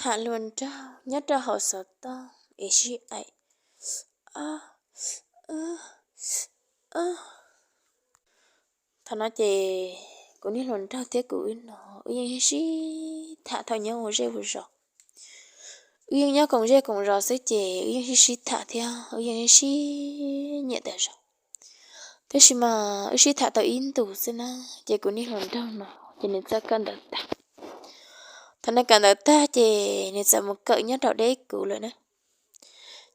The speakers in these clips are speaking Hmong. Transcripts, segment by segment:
tham hluas nraug nyob rau hauv xov tooj es sib aim. Thaum no ces kuv niag hluas nraug thiab kuv wb no, wb yeej sib tham thaum nyob ua zej ua zos. Wb yeej nyob koom zej koom zos xwb ces wb yeej sib sib tham thiab wb yeej sib nyiam tas zog. Tab sis mas wb sib tham tau ib ntus xwb na, ces kuv niag hluas nraug no ces nws txawm kawm ntawv tag. Thaum nws kawm ntawv tag ces nws txawm mus kawm nyob rau deb kuv lawm na.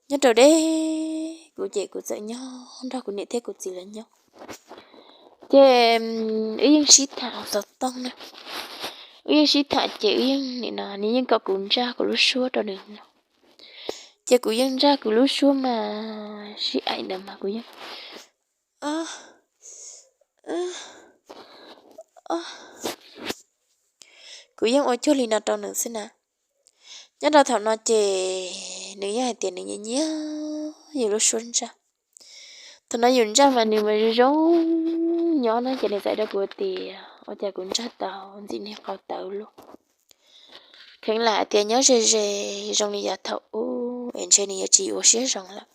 Nyob rau deb kuv ces kuv txawm nyob nrog kuv niam thiab kuv txiv lawv nyob. Ces wb yeej sib tham hauv xov tooj na. Wb yeej sib tham ces wb yeej nim no nws yeej kom kuv ntsaj kuv lub suab rau nws no. Ces kuv yeej ntsaj kuv lub suab mas sib aim ntawd mas kuv yeej, kuv yeej ua cuag li no rau nws xwb na. Nyob rau thaum no ces nws yeej hais tias nws nyiam nyiam yus lub suab ntsaj. Thaum no yus ntsaj mas nws mas zoo zoo nyob na ces nws txawm hais rau kuv tias ua cas kuv ntsaj tau ntxim niag qau tawv luaj. Kheev lam hais tias nyob ze ze zoo li yav thaum ub es ntshe nws yuav tsis ua siab zoo lawm.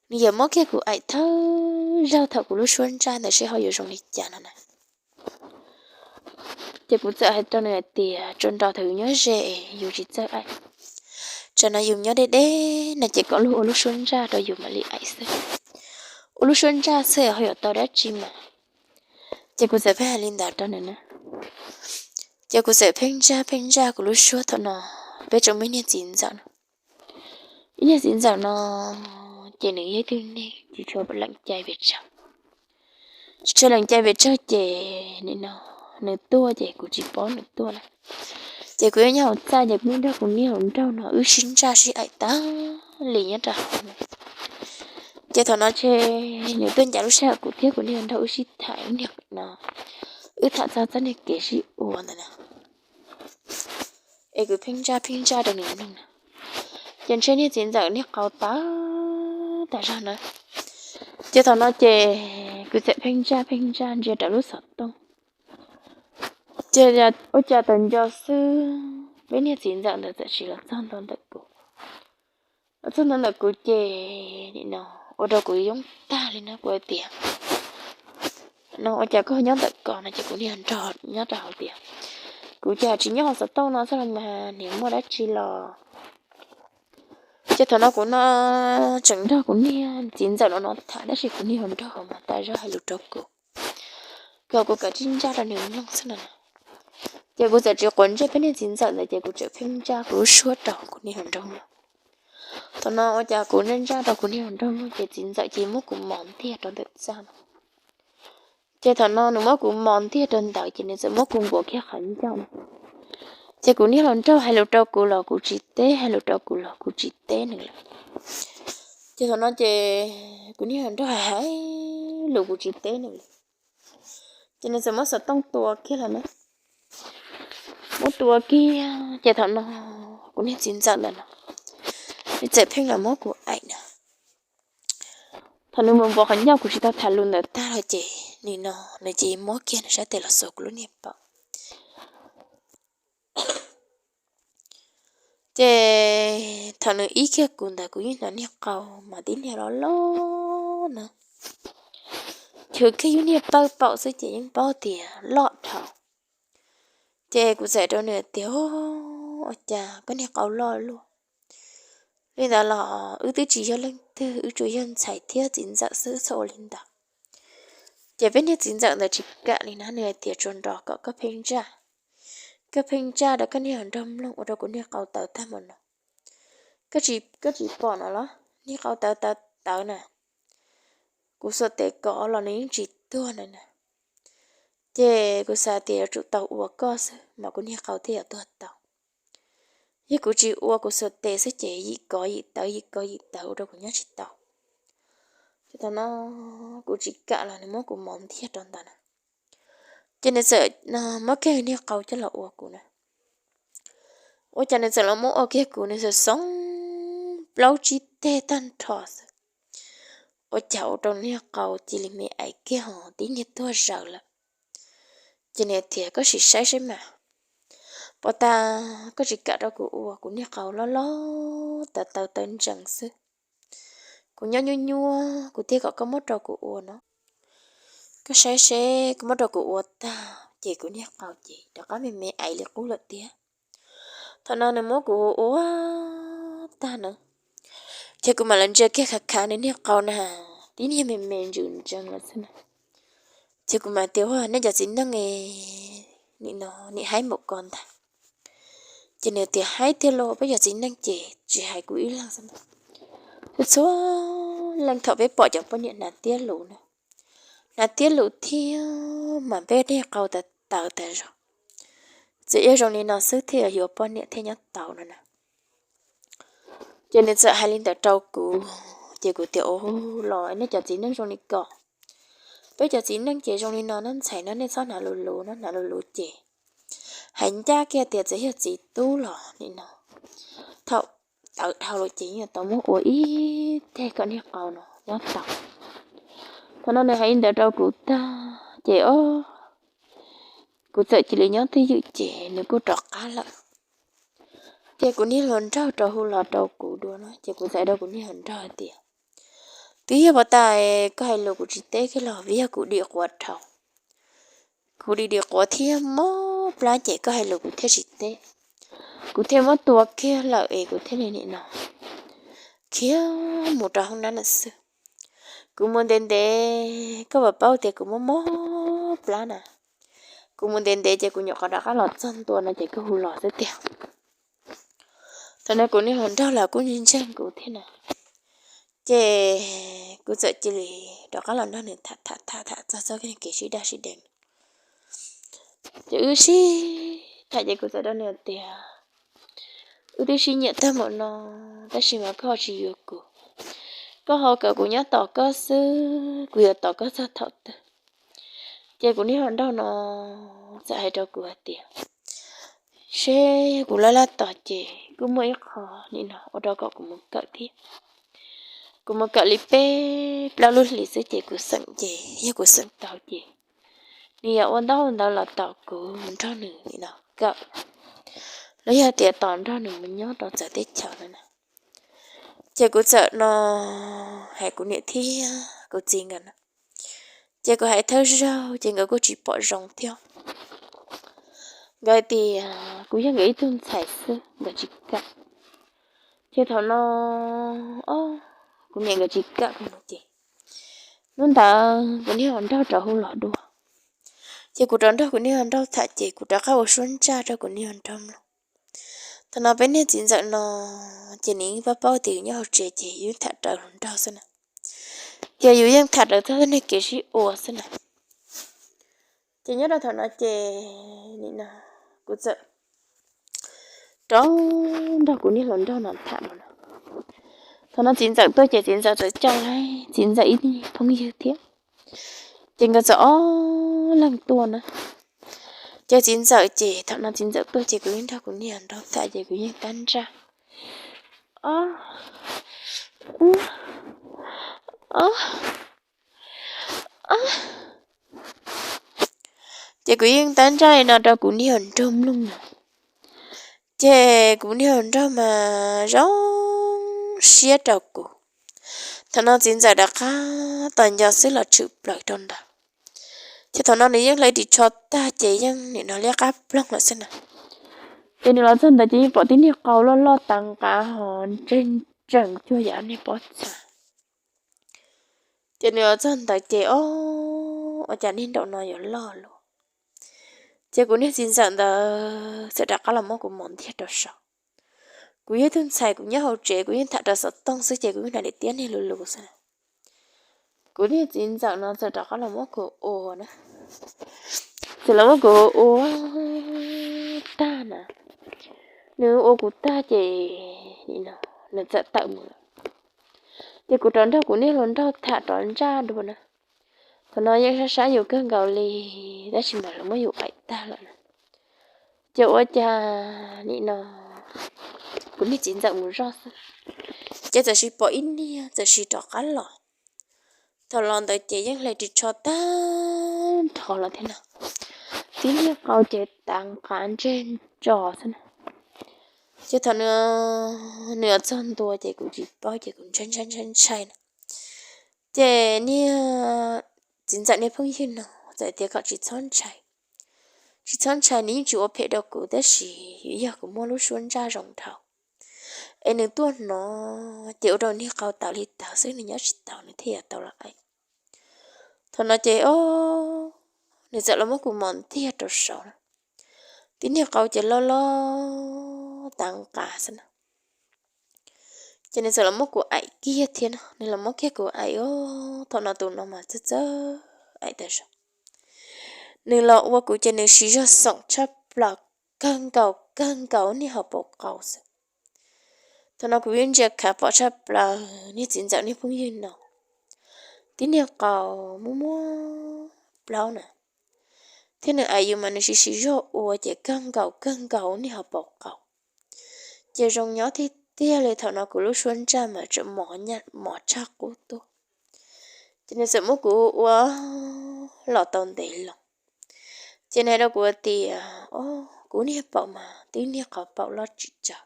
Nws yuav muab kiag kuv aim thawj zaug thaum kuv lub suab ntsaj ntawd seb ho yuav zoo li cas no na. Ces kuv txawm hais rau nws hais tias tsuas nrog thaum yus nyob ze yus tsis txawj aim, tsam no yus nyob deb deb no ces kom luag ua lub suab ntsaj rau yus mam li aim xwb. Ua lub suab ntsaj xwb ho yuav tau dab tsi mas. Ces kuv txawm pheej hais li ntawd rau nws na. Ces kuv txawm pheej ntsaj pheej ntsaj kuv lub suab thaum no, peb tsoom me niag txiv ntxawm no. Ib niag txiv ntxawm no ces nws yog ib tug neeg tsis tshua lees cai pes tsawg. Tsis tshua lees cai pes tsawg ces nim no nws tuaj ces kuv tsis paub nws tuaj na. Ces kuv yeej nyob hauv txaj ces kuv yeej nrog kuv niag hluas nraug no wb sib ntsaj sib aim tag li nyob rau hauv no. Ces thaum no ces nws tuaj ncav lub sij hawm kuv thiab kuv niag hluas nraug wb sib tham niag no, wb tham txog txoj niag kev sib ua ntawd na. Es kuv pheej ntsaj pheej ntsaj rau nws mloog na. Ces ntshe niag txiv ntxawm niag qau tawv tas zog na. Ces thaum no ces kuv txawm pheej ntsaj pheej ntsaj ntsia rau lub xov tooj. Ces ua cas tawm nco xwb peb niag txiv ntxawm ntawd txawm sim los txog ntua ntawm kuv. Los txog ntua ntawm kuv ces nim no ua rau kuv yoob tag li na, kuv hais tias no ua cas koj nyob ntawm ko no ces kuv niag nrog nyob rau hauv tias kuv cas tsis nyob hauv xov tooj no xwb los mas nim muaj dab tsi los. Ces thaum no kuv no tseem nrog kuv niag txiv ntxawm no no tham tab sis kuv niag hluas nraug mas tas zog hais lus rau kuv, kom kuv kav tsij ntsaj rau nws mloog xwb no na. Ces kuv txawm tsis quav ntsej peb niag txiv ntxawm ntawd ces kuv txawm pheej ntsaj kuv lub suab rau kuv niag hluas nraug mloog. Thaum no ua cas kuv ntsaj ntsaj rau kuv niag hluas nraug mloog ces txiv ntxawm ces muab kuv mos ntiag rau ntawm txaj no. Ces thaum no nws muab kuv mos ntiag rau ntawd ces nws txawm muab kuv nkaus kiag qhov ncauj no. Ces kuv niag hluas nraug hais lus rau kuv los kuv tsis teb, hais lus rau kuv los kuv tsis teb nws lawm. Ces thaum no ces kuv niag hluas nraug hais hais lus kuv tsis teb nws li. Ces nws txawm muab xov tooj tua kiag lawm na. Muab tua kiag ces thaum no kuv niag txiv ntxawm ntawd no nws txawm pheej los muab kuv aim na. Thaum nws mus npuav qhov ncauj kuv tsis tau tham lus ntawd tag los ces nim no nws ces muab kiag nws sab tes los xuas kuv lub niag paum. Ces thaum nws ib kiag kuv ntawd kuv yeej hnov niag qau mas tib niag loj loj na. Chwv kiag yus niag pawg paum xwb ces yeej paub tias loj dhau. Ces kuv txawm rau nws tias, ua cas koj niag qau loj luaj li ntawd los wb twb tsis yog leej twg, wb tsuas yog ntxhais thiab txiv ntxawm xwb, txhob ua li ntawd. Ces peb niag txiv ntxawm ntawd tsis kam li na, nws hais tias tsuas nrog kom koj pheej ntsaj, koj pheej ntsaj rau koj niag hluas nraug mloog ua rau kuv niag qau tawv tag mus no. Koj tsis pom no los niag qau tawv tawv tawv na, kuv xuas tes kov los nws yeej tsis tuag na na. Ces kuv xav tias yuav tsum tau ua koj xwb mas kuv niag qau thiaj yuav tuag tau. Yog kuv tsis ua kuv xuas tes xwb ces yim kov yim tawv yim kov yim tawv ua rau kuv nyob tsis tau. Ces thaum no kuv tsis kam los nws muab kuv mos ntiag rau ntawd na. Ces nws txawm muab kiag niag qau coj los ua kuv na. Ua cas nws txawm los muab ua kiag kuv, nws txawm xoo plaub tsib teg tag nrho xwb. Ua cas ua rau niag qau cia li me aiv kiag ho tib niag tuag zaws lawm. Ces nws tias koj sim saib saib mas. Puas tas koj tsis kam rau kuv ua, kuv niag qau loj loj tawv tawv tawv ntsees xwb. Kuv nyob nyuaj nyuaj kuv thiaj kom koj muab rau kuv ua no. Koj saib seb koj muab rau kuv ua tag ces kuv niag qau ces rov qab me me aiv li qub lawm tiag. Thaum no nws muab kuv ua tag na, ces kuv mam li ntsia kiag khav khav nws niag qau na, tib niag me me ntsws ntsees lawm xwb na. Ces kuv mam tias, Ua, nej cov txiv neej nim no nim haib npaum ko ntag. Ces nws tias, Haib tiag los, peb cov txiv neej ces tsis hais kuv ib leeg xwb na, txhua leej thaum peb pom cov poj niam hnav tiab lus na, hnav tiab lus thiab mas peb niag qau tawv tawv tas zog, txawm yog zoo li no xwb thiaj yuav yuav poj niam thiaj nyob tau no na. Ces nws txawm hais li ntawd rau kuv, ces kuv tias, Ua los nej cov txiv neej zoo li ko, peb cov txiv neej ces zoo li no na ntxhais no, nej txhob hnav lus lus no, hnav lus lus ces hais ncaj kiag tias txawm yog txiv tub los nim no thaum tawv dhau lawm ces yeej tau muab ua ib teg kom niag qau no nyob tau. Thaum no nws hais li ntawd rau kuv tag ces o, kuv txawm cia li nyob twj ywm ces nws kuj rov qab lawm. Ces kuv niag hluas nraug rov hu los rau kuv dua no, ces kuv txawm hais rau kuv niag hluas nraug hais tias, Twb yog puas tas koj hais lus kuv tsis teb kiag los vim yog kuv dim quav dhau, kuv dim dim quav thiab mob plab ces koj hais lus kuv thiaj tsis teb. Kuv thiaj muab tua kiag lawm es kuv thiaj li nim no khiav mus rau hoob nab lawm xwb. Kuv mus ntev ntev, koj puas paub tias kuv mob mob plab na. Kuv mus ntev ntev ces kuv nyuam qhuav rov qab los txog ntua no ces koj hu los xwb tiag. Thaum no kuv niag hluas nraug los kuj ntseeg kuv thiab na. Ces kuv txawm cia li rov qab los nrog nws tham tham tham tham txog txoj kev sib daj sib deev. Ces wb sib tham ces kuv txawm rau nws tias, Wb twb sib nyiam tag npaum no, tab sis mas koj ho tsis yuav kuv. Koj ho kom kuv nyob tos koj xwb, kuv yuav tos koj txog thaum twg? Ces kuv niag hluas nraug no txawm hais rau kuv hais tias, Seb yog kuv laj laj tos ces kuj muaj ib qho nim no ua rau kom kuv mus kawm thiab. Kuv mus kawm li peb plaub lub hlis xwb ces kuv xeem ces yog kuv xeem tau ces nws yuav ua ntaub ntawv los tos kuv mus nrog nws nim no kawm, los yog tias tos nrog nws mus nyob rau txawv teb chaws no na. Ces kuv txawm no hais kuv niam thiab kuv txiv nkawd na, ces kuv hais thawj zaug ces nkawd kuj tsis pom zoo thiab. Nkawd tias kuv yog nkawd ib tug ntxhais xwb nkawd tsis kam. Ces thaum no o, kuv niam nkawd tsis kam kuv mus ces hnub ntawd kuv niag hluas nraug rov hu los dua. Ces kuv rov nrog kuv niag hluas nraug tham ces kuv rov qab ua suab ntsaj rau kuv niag hluas nraug mloog. Thaum no peb niag txiv ntxawm no ces nws yeej paub paub tias yus nyob hauv tsev ces yus yeej tham raws hluas nraug xwb na. Ces yus yeej tham raws txog tej kev sib ua xwb na. Ces nyob rau thaum no ces nim no kuv txawm rov nrog kuv niag hluas nraug no tham no. Thaum no txiv ntxawm tuaj ces txiv ntxawm txawm coj txiv ntxawm ib phooj ywg thiab, ces nkawd txawm ob leeg tuaj na. Ces txiv ntxawm ces thaum no txiv ntxawm tuaj ces kuv yeej nrog kuv niag hluas nraug tham ces kuv yeej tab ntsaj o, o, o. Ces kuv yeej tab ntsaj li no rau kuv niag hluas nraug mloog no. Ces kuv niag hluas nraug mas zoo siab rau kuv. Thaum no txiv ntxawm rov qab tos nco xwb los tshwm plaws rau ntawd. Ces thaum no nws yeej hlais ris tsho tag ces yeej nim no liab qab ploog lawm xwb na. Ces nws los txog ntawd ces yeej pom tib niag qau loj loj tav nqav ho ntseeg ntsees cuag yam niag pob txha. Ces nws los txog ntawd ces o, ua cas niag nraum no yuav loj luaj. Ces kuv niag txiv ntxawm ntawd txawm rov qab los muab kuv mos ntiag rau saum. Kuv yog ib tug ntxhais kuv nyob hauv tsev kuv yeej tham raws xov tooj xwb ces kuv yeej hnav daim tiab niag lus lus xwb. Kuv niag txiv ntxawm no txawm rov qab los muab kuv ua na. Txawm los muab kuv ua tag na, nws ua kuv tag ces nws txawm tawm mus lawm. Ces kuv rov nrog kuv niag hluas nraug tham rov ntsaj dua na. Thaum no yeej sab sab yus kawg nkaus li, tab sis mas lawv muab yus aim tag lawm na. Ces ua cas nim no kuv niag txiv ntxawm mus zoj xwb, ces txawm sis pom ib niag txawm sis rov qab los. Thaum los ntawd ces yeej hlais ris tsho tag nrho los thiab no. Tib niag qau ces tav nqav ntseg tso xwb na. Ces thaum nws, nws txog ntua ces kuv tsis paub ces kuv ntshai ntshai ntshai ntshai na. Ces niag txiv ntxawm niag phooj ywg no txawm tias kom tsis txhob ntshai, tsis txhob ntshai, nws yeej tsis ua phem rau kuv tab sis yuav yog kuv muaj lub suab ntsaj zoo dhau es nws tuaj hnov ces ua rau niag qau tawv li tawv xwb, nws nyob tsis tau nws thiaj yuav tau los aim. Thaum no ces o, nws txawm los muab kuv mos ntiag rau saud na, tib niag qau ces loj loj tav nqas xwb na. Ces nws txawm los muab kuv aim kiag thiab no, nws los muab kiag kuv aim o. Thaum no tus no mas txawj txawj aim tas zog. Nws los ua kuv ces nws siv zog xoom tshaj plaws, kawg nkaus kawg nkaus niag hauv paus qau xwb. Thaum no kuv yeej ntsia khav pom tshaj plaws niag txiv ntxawm niag phooj ywg no, tib niag qau muaj muaj plaub na, thiab nws aim yus mas nws siv siv zog ua ces kawg nkaus kawg nkaus niag hauv paus qau. Ces zoo nyob tiag tiag li, thaum no kuv lub suab ntsaj mas tseem mos tshaj qub tuaj. Ces nws txawm muab kuv ua los tau ntev loo, ces nws hais rau kuv tias, o, kuv niag paum mas tib niag qhov paum loj tsis tsawg,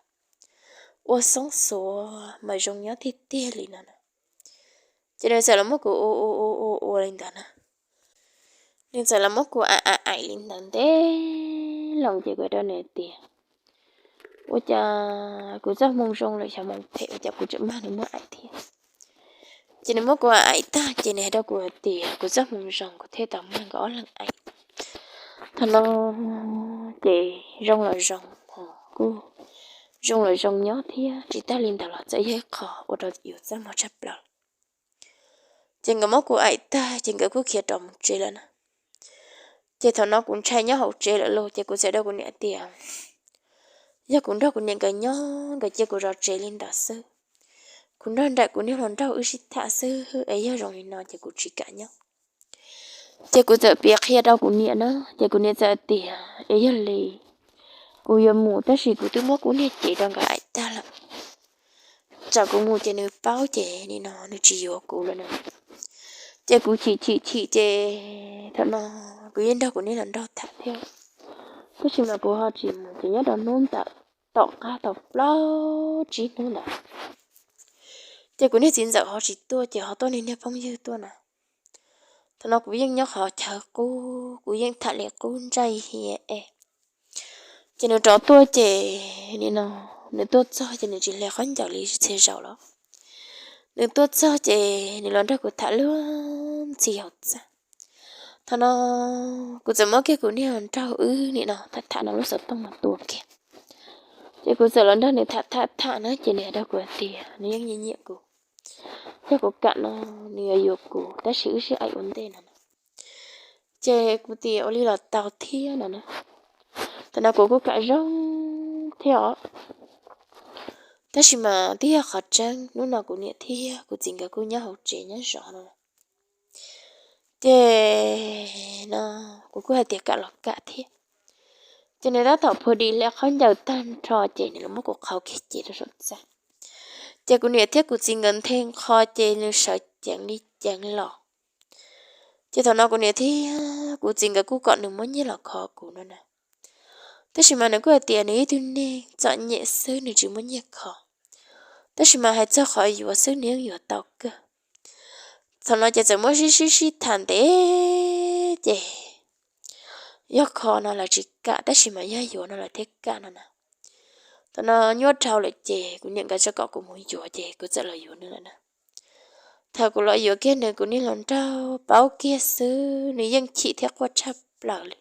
ua xoob xuav mas zoo nyob tiag tiag li no na. Ces nws txawm los muab kuv ua ua ua ua ua li ntawd na. Nws txawm los muab kuv aim aim aim li ntawd ntev loo ces kuv hais rau nws tias, ua cas kuv txoj hmoo zoo lawm xyov hmoo phem ua cas kuv tseem mag nws muab aim thiab. Ces nws muab kuv aim aim tag ces nws hais rau kuv hais tias kuv txoj hmoo zoo kuv thiaj tau mag nkawd ob leeg aim. Thaum no ces zoo los zoo, kuj zoo los zoo nyob thiab tsis tag li ntawd los txawm yog ib qho ua rau yus txaj muag tshaj plaws. Ces nkawd muab kuv aim tag ces nkawd kuj khiav rov mus tsev lawm na. Ces thaum no kuv ntshai nyob hauv tsev lawm lauj, ces kuv txawm hais rau kuv niam tias, yog kuv nrog kuv niam nkawd nyob nkawd cia kuv zov tsev li ntawd xwb, kuv nrog nraim kuv niag hluas nraug wb sib tham xwb es yog zoo li no ces kuv tsis kam nyob. Ces kuv txawm piav qhia rau kuv niam na, ces kuv niam txawm tias es yog li kuv yuav mus tab sis kuv twb muab kuv niag cev rau nkawd aim tag lawm, tsam kuv mus ces nws paub ces nim no nws tsis yuav kuv lawm na. Ces kuv chim chim chim ces thaum no kuv yeej nrog kuv niag hluas nraug tham thiab, tab sis mas kuv ho tsis mus ces nyob rau hnub ntawd tom qab tau plaub tsib hnub ntawd ces kuv niag txiv ntxawm ho tsis tuaj ces ho tuaj nws niag phooj ywg tuaj na. Thaum no kuv yeej nyob qhov chaw qub, kuv yeej tham li qub ntsaj hiav es. Ces nws rov tuaj ces nim no nws tuaj txog ces nws tsis hle khaub ncaws li txhia zaus los. Nws tuaj txog ces nws los nrog kuv tham luag ntxhi hauv txaj. Thaum no kuv txawm muab kiag kuv niag hluas nraug wb nim no tham tham no lub xov tooj no tua kiag. Ces kuv txawm los nrog nws tham tham tham na ces nws hais rau kuv hais tias nws yeej nyiam nyiam kuv, yog kuv kam no nws yuav yuav kuv tab sis wb sib aim ua ntej no na. Ces kuv tias ua li los tau thiab no na. Thaum no kuv kuj kam zoo thiab os, tab sis mas twb yog qhov tseeb hnub no kuv niam thiab kuv txiv nkawd kuj nyob hauv tsev nyob zov no. Ces no kuv kuj hais tias kam los kam thiab. Ces nws tab tom phua di hle khaub ncaws tag nrho ces nws los muab kuv qhau kiag cev rau saum txaj. Ces kuv niam thiab kuv txiv nkawd nthe nqho ces nws sawv ceev li ceev los. Ces thaum no kuv niam thiab kuv txiv nkawd kuj kom nws muab nyiaj los kho kuv no na. Tab sis mas nws kuj hais tias nws ib tug neeg txom nyem xwb nws tsis muaj nyiaj kho, tab sis mas hais txog qhov yuav xwb nws yeej yuav tau kawg. Thaum no ces txawm muab sib sib sib tham ntev ces yog kho no lawv tsis kam tab sis mas yog yuav no lawv thiaj kam no na. Thaum no nyuaj dhau lawm ces kuv niam nkawd tso kom kuv mus yuav ces kuv txawm los yuav nws lawm na. Thaum kuv los yuav kiag nws kuv niag hluas nraug paub kiag xwb nws yeej chim thiab quaj tshaj plaws li.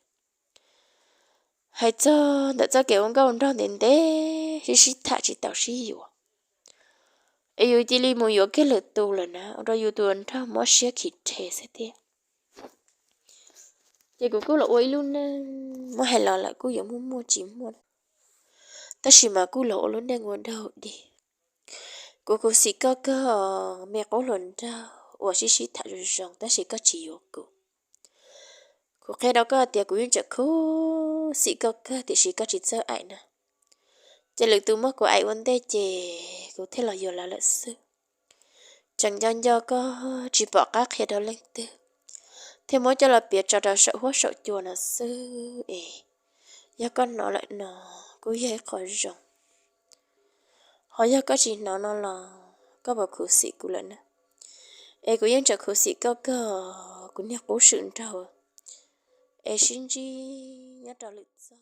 Hais txog ntawm txoj kev ua nkauj nraug ntev ntev sib sib tham tsis tau sib yuav, es yus cia li mus yuav kiag lwm tus lawm na ua rau yus tus hluas nraug mob siab khiv rhe xwb thiab. Ces kuv kuj los ua ib lub neej muab hais los lawm kuj yuav muaj muaj tsis muaj, tab sis mas kuj los ua lub neej ua dog dig. Kuv khuv xim koj kawg me qub hluas nraug uas sib sib tham zoo zoo tab sis koj tsis yuav kuv. Kuv qhia rau koj tias kuv yeej tseem khuv xim koj kawg tiam sis koj tsis txawj aim na. Ces lwm tus muab kuv aim ua ntej ces kuv thiaj los yuav lawv lawm xwb. Tseem nco nco koj tsis pom qab qhia rau leej twg, thiaj muab coj los piav tso rau saum huab saum cua no xwb es Yog koj hnov lawm no kuj yog ib qho zoo, ho yog koj tsis hnov no los koj puas khuv xim kuv lawm na? Es kuv yeej tseem khuv xim koj kawg, kuv niag qub swm nraug. Es sib ntsib nyob rau lwm txoj.